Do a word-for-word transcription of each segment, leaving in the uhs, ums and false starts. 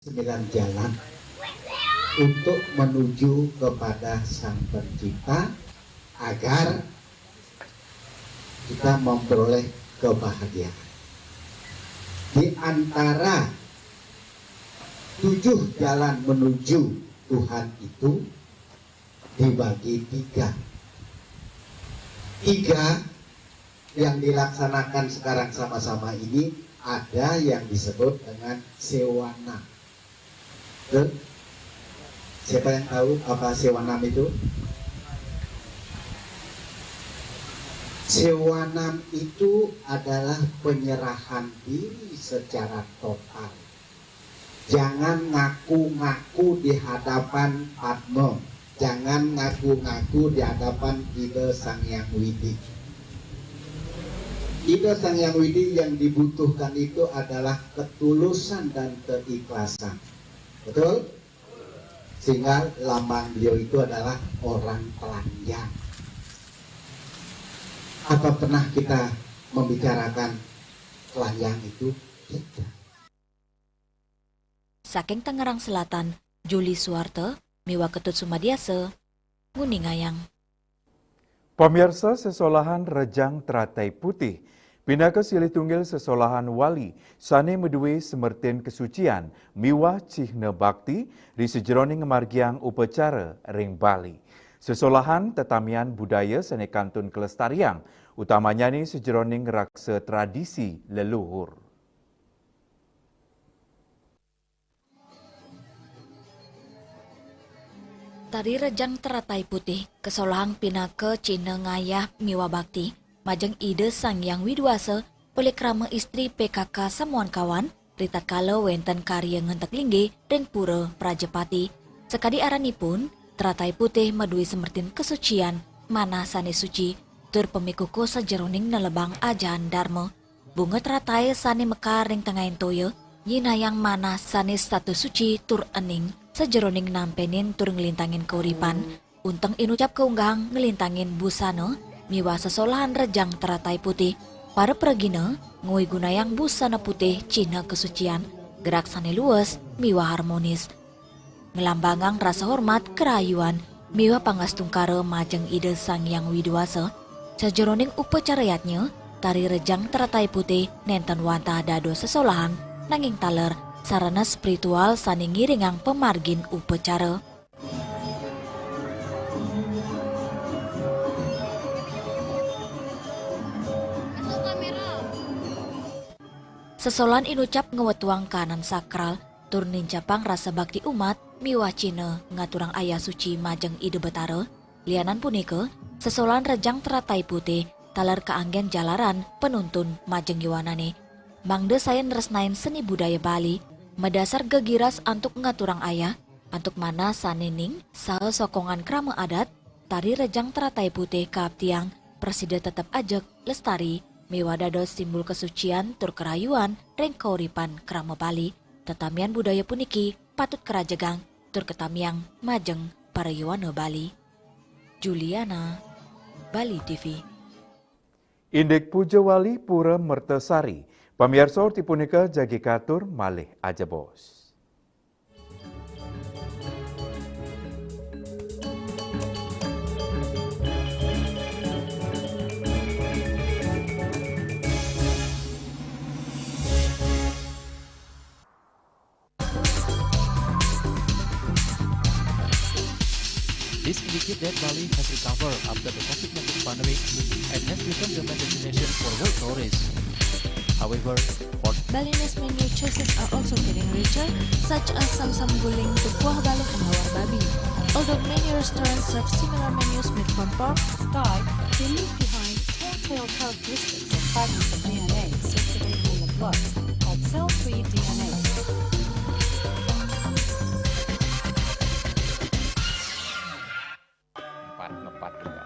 sembilan jalan untuk menuju kepada Sang Pencipta agar kita memperoleh kebahagiaan. Di antara tujuh jalan menuju Tuhan itu dibagi tiga. Tiga yang dilaksanakan sekarang sama-sama ini ada yang disebut dengan sewanam. Betul? Siapa yang tahu apa sewanam itu? Sewanam itu adalah penyerahan diri secara total. Jangan ngaku-ngaku di hadapan Padma. Jangan ngaku-ngaku di hadapan Ida Sang Yang Widi. Ida Sang Yang Widi yang dibutuhkan itu adalah ketulusan dan keikhlasan. Betul? Sehingga lambang beliau itu adalah orang telanjang. Apa pernah kita membicarakan telanjang itu? Tidak. Saking Tangerang Selatan, Juli Suwarte miwah Ketut Sumadiasa nguningayang. Pamiarsa, sesolahan Rejang Teratai Putih pinaka silih tunggil sesolahan wali sane maduwe semertin kesucian miwah cihna bakti ri sajeroning ngamargiang upacara ring Bali. Sesolahan tetamian budaya sane kantun kalestariang, utamanyane sajeroning ngraksa tradisi leluhur. Tari Rejang Teratai Putih kasolahang pinaka cihna ngayah miwah bakti majeng Ida Sang Hyang Widhi Wasa olih krama istri P K K Samuan Kawan, ritatkala wenten karya ngentek linggih ring Pura Prajapati. Sakadi aranipun, Teratai Putih madue semertin kasucian, manah sane suci, tur pamikukuh sajeroning nelebang ajahan Darma. Bunga teratai sane mekar ring tengahing toya nyinayang manah sane setata suci tur ening sajeroning nampenin tur nglintangin kauripan. Unteng inucap kaunggahang nglintangin busana miwah sesolahan Rejang Teratai Putih. Para pragina ngwigunayang busana putih cihna kasucian, gerak sane lues miwah harmonis. Nglambangang rasa hormat, karahayuan, miwah pangastungkara majeng Ida Sang Hyang Widhi Wasa. Sajeroning upacara yadnya, tari Rejang Teratai Putih nenten wantah dados sesolahan, nanging taler sarana spiritual sane ngiringang pamargin upacara. Sesolahan inucap ngwetuang kahanan sakral tur nincapang rasa bakti umat miwah cihna ngaturang ayah suci majeng Ida Betara. Lianan punika, sesolahan Rejang Teratai Putih taler kaanggen jalaran panuntun majeng yowanane. Mangda sayan nresnain seni budaya Bali, madasar gegiras antuk ngaturang ayah, antuk manah sane ning saha sokongan krama adat, tari Rejang Teratai Putih kaaptiang prasida tetep ajeg, lestari, miwah dados simbol kasucian tur karahayuan ring kauripan krama Bali. Tetamian budaya puniki patut karajegang tur katamiang majeng para yowana Bali. Juliana, Bali T V. Indik puja wali Pura Mertasari. Pamiarsa, orti punika jagi katur malih ajebos. This indicates that Bali has recovered after the COVID nineteen pandemic and has become the main destination for world tourists. However, for Balinese menu choices are also getting richer, such as samsam guling, kuah balok, and lawar babi. Although many restaurants serve similar menus made from pork, Sky, they leave behind telltale characteristics of fragments of D N A circulating in the blood called cell-free D N A. Empat ngepat juga.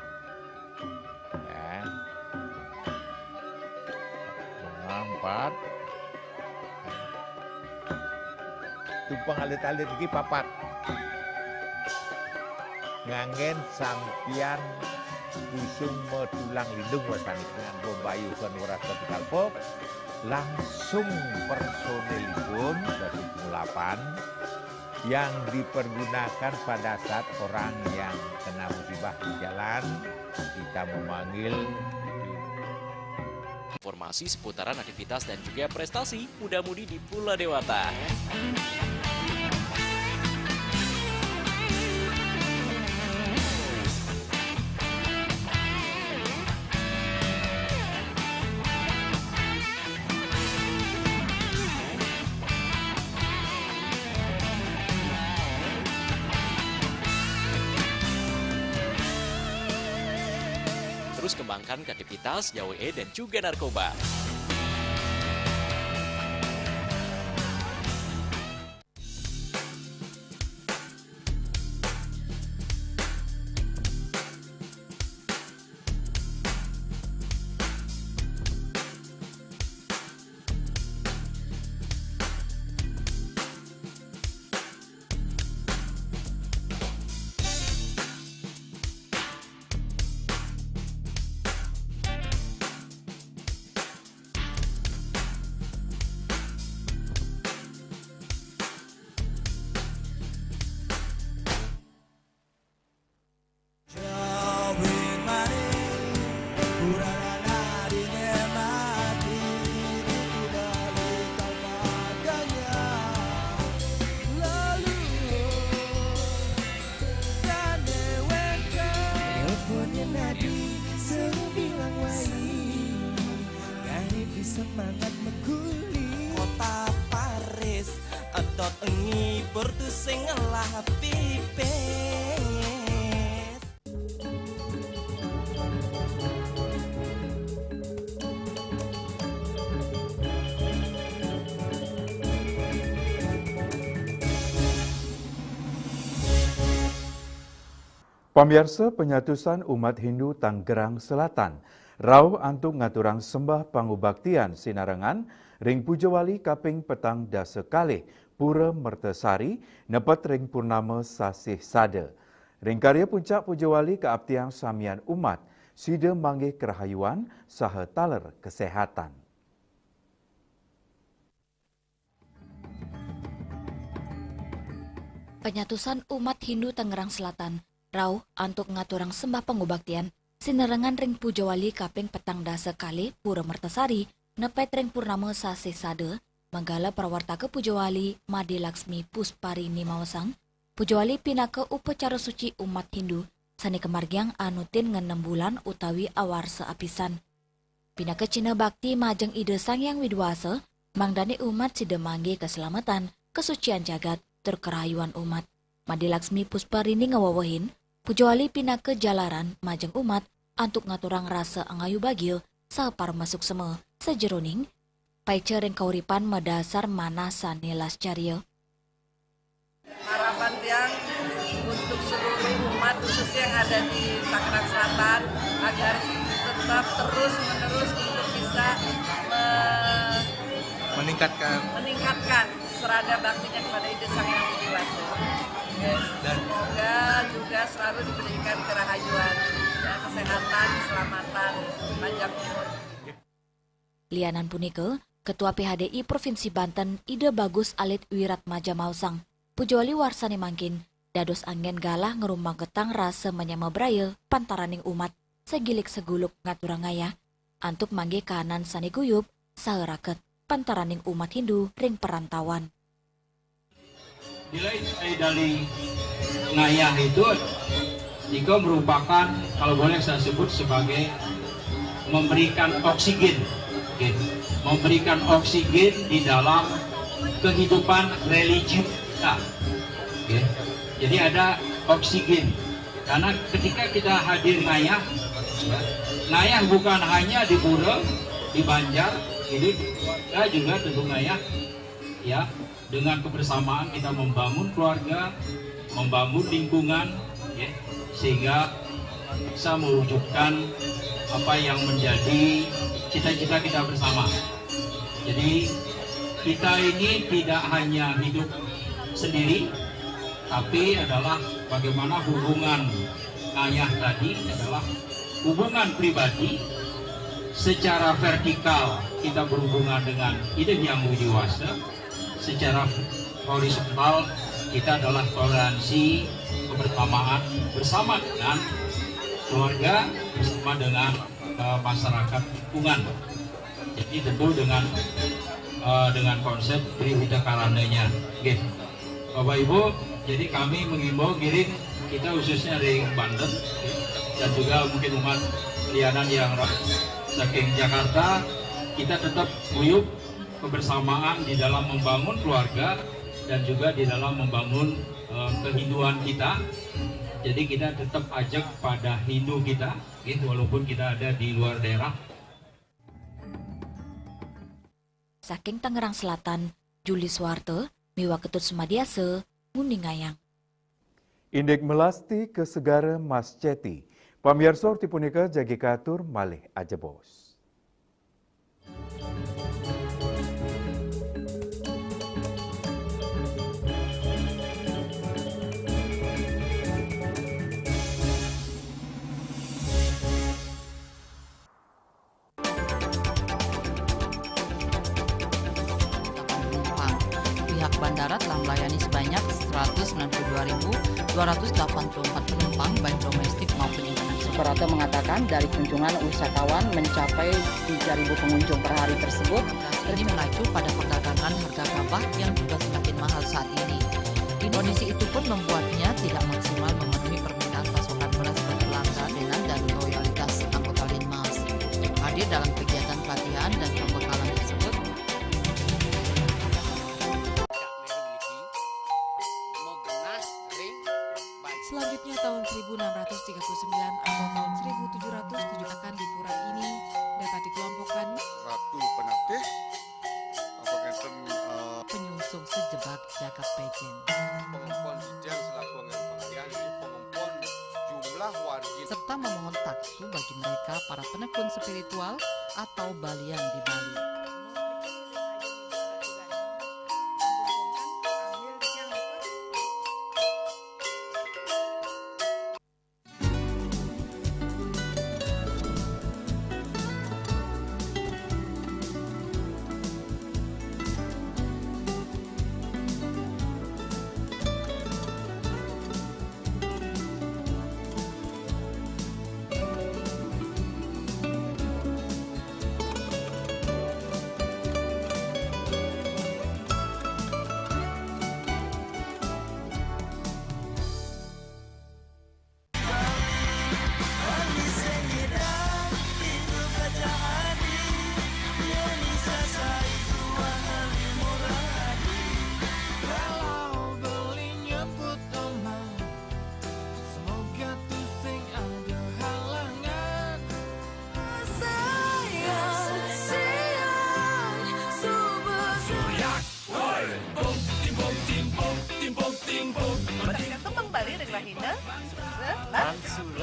Ya. Bunga empat. Tumpeng alit-alit iki papat. Nganggen sampian busung medulang lindung wasani dengan bombayu kan weras ketika pop langsung personilipun dari mulai Pan yang dipergunakan pada saat orang yang kena musibah di jalan, kita memanggil. Informasi seputaran aktivitas dan juga prestasi muda-mudi di Pulau Dewata. Terus kembangkan kreativitas, jauhi dan juga narkoba. Semangat mengguling. Kota Paris, etot ngibur tu sing ngelah pipis. Pamiarsa, penyatusan umat Hindu Tanggerang Selatan rauh antuk ngaturang sembah pangubaktian sinarengan ring Pujawali kaping petang dasa kalih Pura Mertasari nepet ring purnama sasih sada. Ring karya puncak Pujawali kaaptiang samian umat sida manggih karahayuan saha taler kasehatan. Panyatusan umat Hindu Tangerang Selatan rauh antuk ngaturang sembah pangubaktian sinarengan ring Pujawali kaping petang dasa kalih Pura Mertasari nepet ring purnama sasih sada, manggala prawartaka Pujawali Made Laksmi Pusparini maosang, Pujawali pinaka upacara suci umat Hindu sane kamargiang anutin ngenem bulan utawi awarsa apisan. Pinaka cihna bakti majeng Ida Sang Hyang Widi Wasa, mangdane umat sida manggih kaslametan, kasucian jagat, tur karahayuan umat. Made Laksmi Pusparini ngawewehin, Pujawali pinaka jalaran majeng umat antuk ngaturang rasa angayu bagia saha parama suksma sajeroning paica ring kauripan madasar manah sane lascarya. Harapan tiang untuk seluruh umat, khususnya yang ada di Tangerang Selatan, agar tetap terus menerus untuk bisa me- Meningkatkan. meningkatkan serada baktinya kepada Ida Sang Hyang Widi Wasa. Ya, Dan semoga juga selalu diberikan kerahayuan, ya, kesehatan, keselamatan, panjang umur. Lianan punika, Ketua P H D I Provinsi Banten Ida Bagus Alit Wiratmaja maosang, Pujawali warsane mangkin dados anggen galah ngrumbaketang rasa manyama braya pantaraning umat sagilik saguluk ngaturang ngayah antuk manggih kahanan sane guyub saha raket pantaraning umat Hindu ring parantauan. Nilai-nilai dari ngayah itu juga merupakan, kalau boleh saya sebut, sebagai memberikan oksigen, gitu. Memberikan oksigen di dalam kehidupan religius kita. Gitu. Jadi ada oksigen. Karena ketika kita hadir ngayah, ya, ngayah bukan hanya di pura, di banjar, jadi kita juga tentu ngayah, ya, dengan kebersamaan kita membangun keluarga, membangun lingkungan, ya, sehingga bisa mewujudkan apa yang menjadi cita-cita kita bersama. Jadi kita ini tidak hanya hidup sendiri, tapi adalah bagaimana hubungan ayah tadi adalah hubungan pribadi. Secara vertikal kita berhubungan dengan Ida Hyang Widi Wasa, secara Horizontal kita adalah toleransi, kebersamaan bersama dengan keluarga, bersama dengan eh, masyarakat lingkungan. Jadi tentu dengan eh, dengan konsep Tri Hita Karananya. Oke. Bapak Ibu, jadi kami mengimbau ngiring kita khususnya dari Banten dan juga mungkin umat lianan yang ra- saking Jakarta, kita tetap guyup kebersamaan di dalam membangun keluarga dan juga di dalam membangun eh, kehinduan kita. Jadi kita tetap ajak pada Hindu kita, gitu, walaupun kita ada di luar daerah. Saking Tangerang Selatan, Juli Suwarte, miwah Ketut Sumadiasa, nguningayang. Indik melasti kesegara Mas Ceti. Pamiarsa, orti punika jagi katur malih ajebos. Bandara telah melayani sebanyak seratus sembilan puluh dua ribu dua ratus delapan puluh empat penumpang, baik domestik maupun internasional. Suprapto mengatakan, dari kunjungan wisatawan mencapai tiga ribu pengunjung per hari tersebut, ini mengacu pada perdagangan harga gabah yang juga semakin mahal saat ini. Kondisi itu pun membuatnya tidak maksimal memenuhi permintaan pasokan beras berkelanjutan dan loyalitas anggota Linmas. Hadir dalam kegiatan pelatihan dan pembekalan tersebut, Selanjutnya, tahun seribu enam ratus tiga puluh sembilan atau tahun seribu tujuh ratus tujuh akan di pura ini dapat dikelompokkan Ratu Penatih, apa ngenten, eh, penyungsung sejebak jagat Pejen. Pengempon Dijen selaku anggaran pengalihan, jadi pengempon jumlah wargi. Serta memohon taksu bagi mereka para penekun spiritual atau balian di Bali.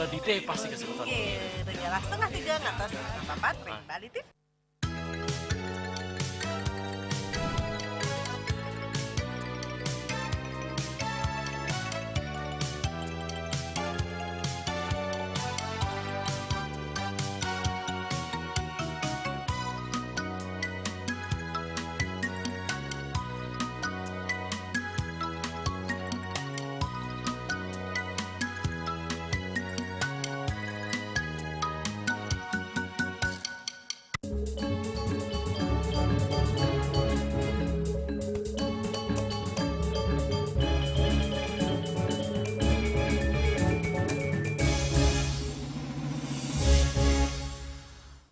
Dite pasti kasih nonton. Iya, udah jelas setengah tiga ngantos papat, Bali T V.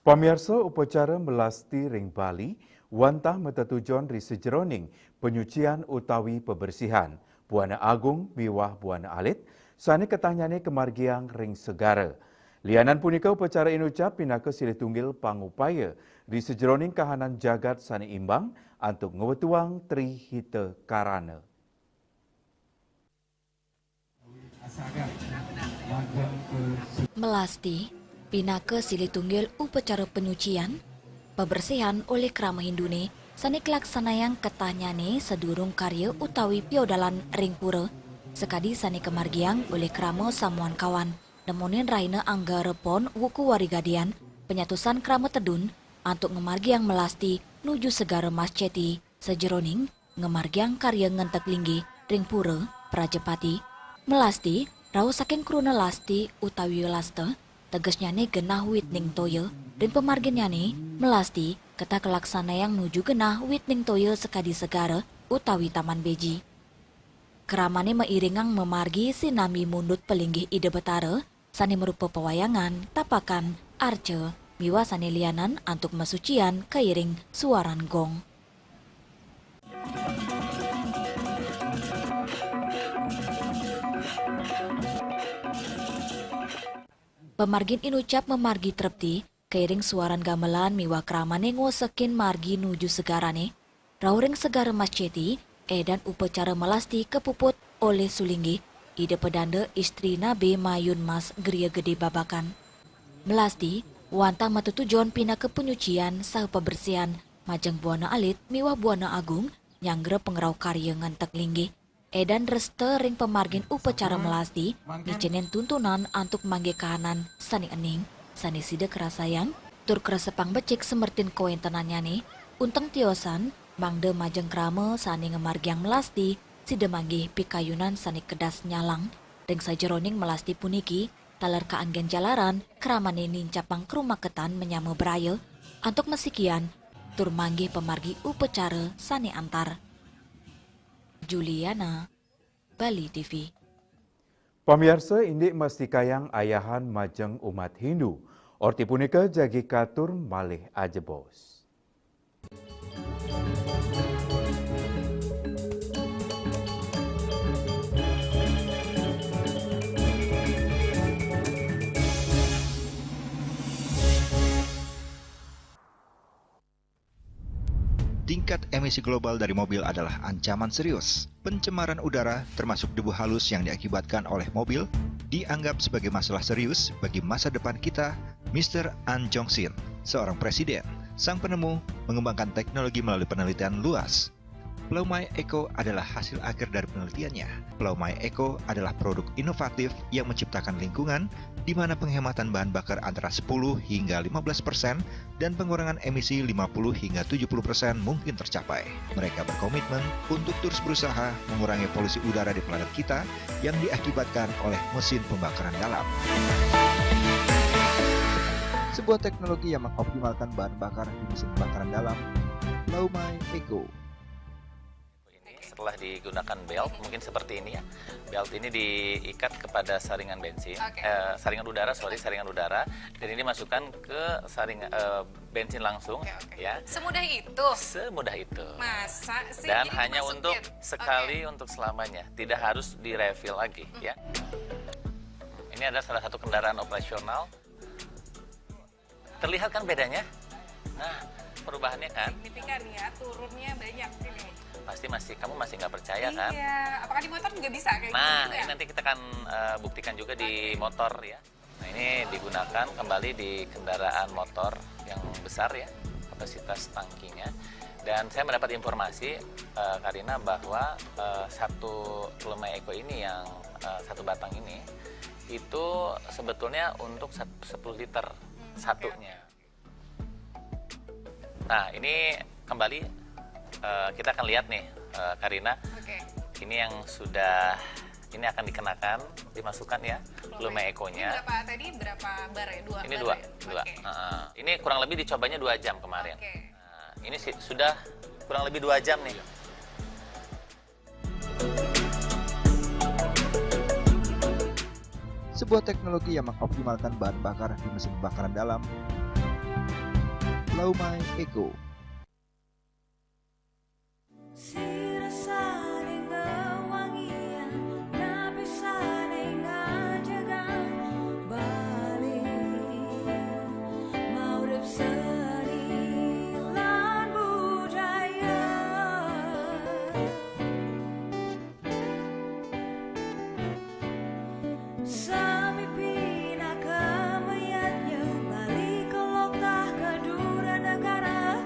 Pamiarsa, upacara melasti ring Bali wantah matetujon ri sajeroning panyucian utawi pabersihan buana agung miwah buana alit sane ketahnyane kamargiang ring segara. Lianan punika, upacara inucap pinaka silih tunggil pangupaya ri sajeroning kahanan jagat sane imbang antuk ngwetuang Tri Hita Karana. Melasti, pinaka silih tunggil upacara panyucian, pabersihan olih krama Hindune sane kalaksanayang ketahnyane sadurung karya utawi piodalan ring pura, sakadi sane kamargiang olih krama samuan kawan, nemonin rahina Anggara Pon wuku Warigadian, panyatusan krama tedun, antuk ngamargiang melasti nuju segara Mas Ceti, sajeroning ngamargiang karya ngentek linggih ring pura Prajapati. Melasti rauh saking kruna lasti utawi laste, tegesnyane genah wit ning toya. Ring pamarginnyane, melasti ketah kalaksanayang nuju genah wit ning toya sakadi segara utawi taman beji. Kramane mairingang mamargi sinambi mundut palinggih Ida Betara, sane marupa pawayangan, tapakan, arca, miwah sane lianan antuk masucian kairing suaran gong. Pamargin inucap mamargi trepti, kairing suaran gamelan miwah kramane ngosekin margi nuju segarane. Rauh ring Segara Mas Ceti, edan upacara melasti kapuput olih sulinggih Ida Pedanda Istri Nabe Mayun Mas Griya Gede Babakan. Melasti wantah matetujon pinaka panyucian saha pabersihan majeng buana alit miwah buana agung nyanggra pangrauh karya ngentek linggih. Edan resta ring pamargin upacara melasti ngicenin tuntunan antuk manggihin kahanan sane ening, sane sida karasayang, tur kresepang becik samertin kawentenannyane, unteng tiosan mangda majeng krama sane ngamargiang melasti sida manggih pikayunan sane kedas nyalang. Ring sajeroning melasti puniki, taler kaanggen jalaran kramane nincapang karumaketan manyama braya antuk masikian tur manggih pamargi upacara sane antar. Juliana, Bali T V. Pamiarsa, indik mastikayang ayahan majeng umat Hindu. Orti punika jagi katur malih ajebos. Tingkat emisi global dari mobil adalah ancaman serius. Pencemaran udara, termasuk debu halus yang diakibatkan oleh mobil, dianggap sebagai masalah serius bagi masa depan kita. Mister An Jong Sin, seorang presiden, sang penemu, mengembangkan teknologi melalui penelitian luas. Blaumai Eco adalah hasil akhir dari penelitiannya. Blaumai Eco adalah produk inovatif yang menciptakan lingkungan di mana penghematan bahan bakar antara sepuluh hingga lima belas persen dan pengurangan emisi lima puluh hingga tujuh puluh persen mungkin tercapai. Mereka berkomitmen untuk terus berusaha mengurangi polusi udara di planet kita yang diakibatkan oleh mesin pembakaran dalam. Sebuah teknologi yang mengoptimalkan bahan bakar di mesin pembakaran dalam, Blaumai Eco. Ini setelah digunakan belt, mungkin seperti ini ya. Belt ini diikat kepada saringan bensin, Oke. eh, saringan udara, sorry, saringan udara, dan ini masukkan ke saring eh, bensin langsung, Oke, oke. ya. Semudah itu. Semudah itu. Masa sih Dan hanya dimasukin? untuk sekali, Oke. untuk selamanya, tidak harus di-refill lagi, Hmm. ya. Ini adalah salah satu kendaraan operasional. Terlihat kan bedanya? Nah, perubahannya kan? Signifikan ya, turunnya banyak ini. Pasti masih, kamu masih nggak percaya kan? Iya, apakah di motor juga bisa kayak Nah, gitu juga? ini nanti kita akan eh, buktikan juga di Oke. motor ya. Nah, ini digunakan kembali di kendaraan motor yang besar ya, kapasitas tangkinya. Dan saya mendapat informasi, eh, Karina, bahwa eh, satu Blaumai Eco ini yang eh, satu batang ini, itu sebetulnya untuk sat- sepuluh liter Hmm, oke, satunya. Nah, ini kembali eh, kita akan lihat nih, eh, Karina. Oke. Ini yang sudah, ini akan dikenakan, dimasukkan ya, Blaumai Eco-nya. Ini berapa tadi? Berapa bar ya? Dua Ini bar dua, ya? dua. Oke. Heeh. Ini kurang lebih dicobanya dua jam kemarin. Oke. Nah, ini sih sudah kurang lebih dua jam nih. Sebuah teknologi yang mengoptimalkan bahan bakar di mesin pembakaran dalam, Blaumai Eco. Sami pinaka mayadnya, Bali kelok tah ka dura negara,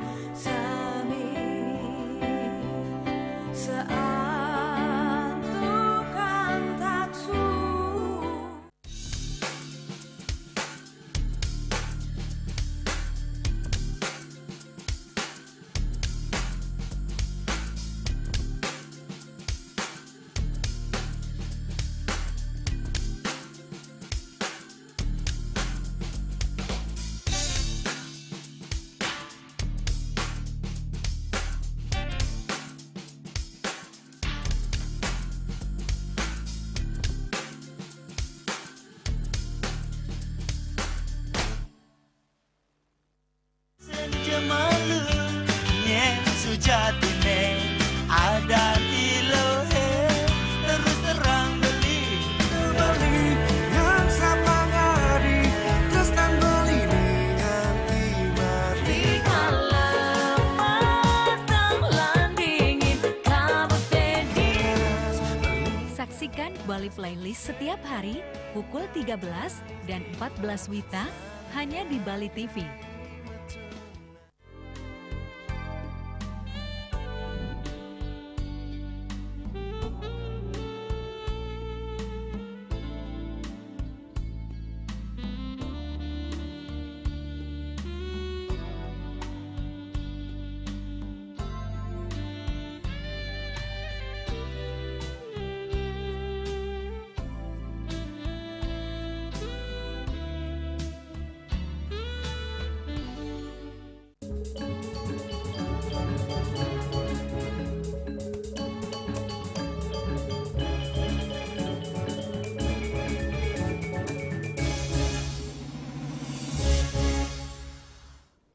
Ikan Bali Playlist setiap hari pukul tiga belas dan empat belas WITA hanya di Bali T V.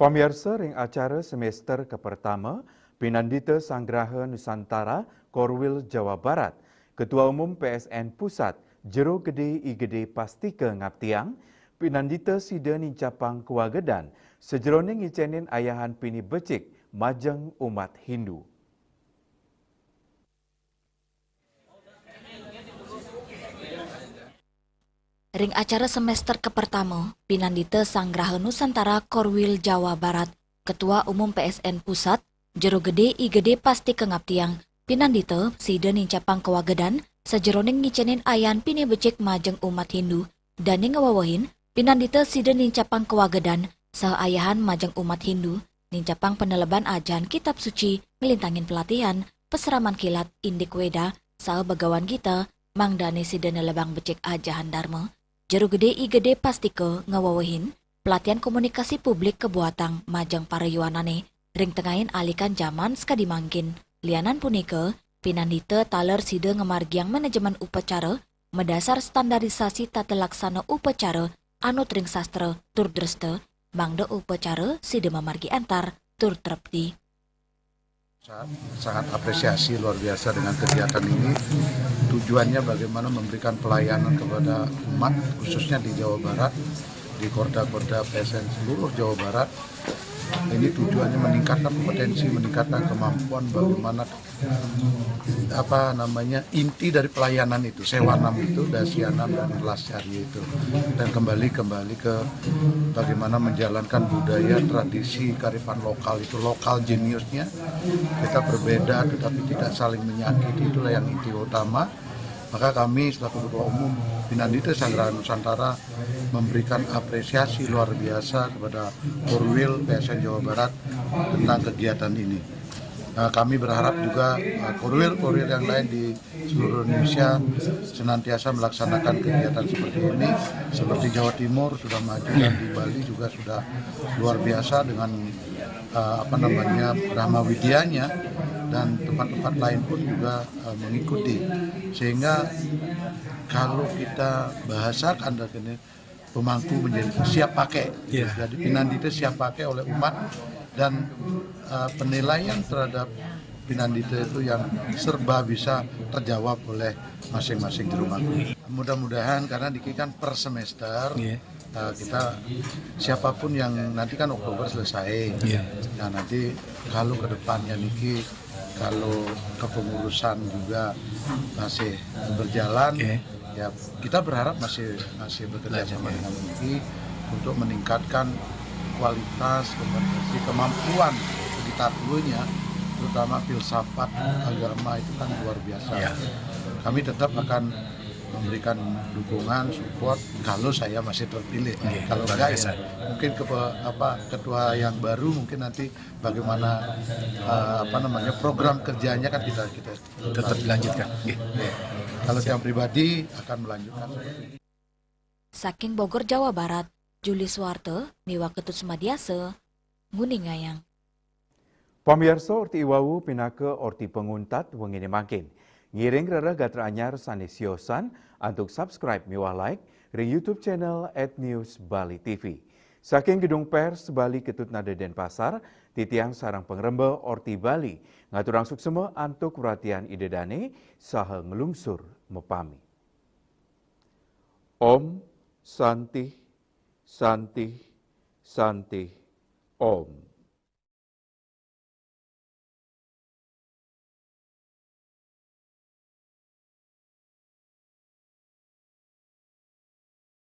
Pamiarsa, ring acara semester kapertama, Pinandita Sanggraha Nusantara Korwil Jawa Barat, Ketua Umum P S N Pusat, Jero Gede I Gede Pastika ngaptiang, pinandita sida nincapang kawagedan sajeroning ngicenin ayahan pinih becik majeng umat Hindu. Ring acara semester kapertama, Pinandita Sanggraha Nusantara Korwil Jawa Barat, Ketua Umum P S N Pusat, Jero Gede I Gede Pastika ngaptiang, pinandita sida nincapang kawagedan sajeroning ngicenin ayahan pinih becik majeng umat Hindu, dané ngawewehin, pinandita sida nincapang kawagedan saha ayahan majeng umat Hindu, nincapang paneleban ajahan kitab suci, nglintangin pelatihan, pasraman kilat, indik Weda, saha Bhagawan Gita, mangdané sida nelebang becik ajahan Dharma. Jero Gede I Gede Pastika ngawewehin, pelatihan komunikasi publik kabuatang majeng para yowanané ring tengahin alikan jaman sakadi mangkin. Lianan punika, pinandita taler sida ngamargiang manajemen upacara madasar standarisasi tata laksana upacara anut ring sastra tur dresta, mangda upacara sida mamargi entar tur trepti. Sa-, sangat apresiasi luar biasa dengan kegiatan ini. Tujuannya bagaimana memberikan pelayanan kepada umat, khususnya di Jawa Barat, di korda-korda P S N seluruh Jawa Barat. Ini tujuannya meningkatkan kompetensi, meningkatkan kemampuan bagaimana, apa namanya, inti dari pelayanan itu, sewanam itu, dasyanam dan lascarya itu. Dan kembali, kembali ke bagaimana menjalankan budaya, tradisi, kearifan lokal itu, lokal geniusnya. Kita berbeda tetapi tidak saling menyakiti, itulah yang inti utama. Maka kami selaku Ketua Umum Pinandita Sanggraha Nusantara memberikan apresiasi luar biasa kepada Korwil P S N Jawa Barat tentang kegiatan ini. Nah, kami berharap juga, eh, korwil-korwil yang lain di seluruh Indonesia senantiasa melaksanakan kegiatan seperti ini, seperti Jawa Timur sudah maju dan di Bali juga sudah luar biasa dengan, eh, apa namanya, Brahma Widyanya, dan tempat-tempat lain pun juga, eh, mengikuti. Sehingga kalau kita bahasakan dan ini, pemangku menjadi siap pakai. Iya. Jadi pinandita siap pakai oleh umat dan, eh, penilaian terhadap pinandita itu yang serba bisa terjawab oleh masing-masing juru pangku. Mudah-mudahan, karena niki kan per semester, iya, eh, kita, siapapun yang nanti kan Oktober selesai. Iya. Nah, nanti kalau ke depannya niki, kalau kepengurusan juga masih berjalan, oke, ya, kita berharap masih, masih bekerja sama dengan U I untuk meningkatkan kualitas, kompetensi, kemampuan segi tatwanya, terutama filsafat agama itu kan luar biasa. Ya. Kami tetap akan memberikan dukungan, support kalau saya masih terpilih. Oke, kalau enggak, ya, mungkin ke apa, ketua yang baru mungkin nanti bagaimana, eh, apa namanya, program kerjanya kan kita, kita tetap dilanjutkan. Nggih. Kalau saya pribadi akan melanjutkan. Saking Bogor, Jawa Barat, Juli Suwarta miwah Ketut Sumadiasa, nguningayang. Pamiarsa, orti iwau pinaka orti panguntat wengine mangkin. Ngiring rereh gatra anyar sane siosan antuk subscribe miwah like ring YouTube channel at News Bali T V. Saking Gedung Pers Bali Ketut Nada Denpasar, titiang sareng pangremba Orti Bali ngaturang suksema antuk wratian Ida Dane saha nglungsur mapamit. Om Santih, Santih, Santih, Om.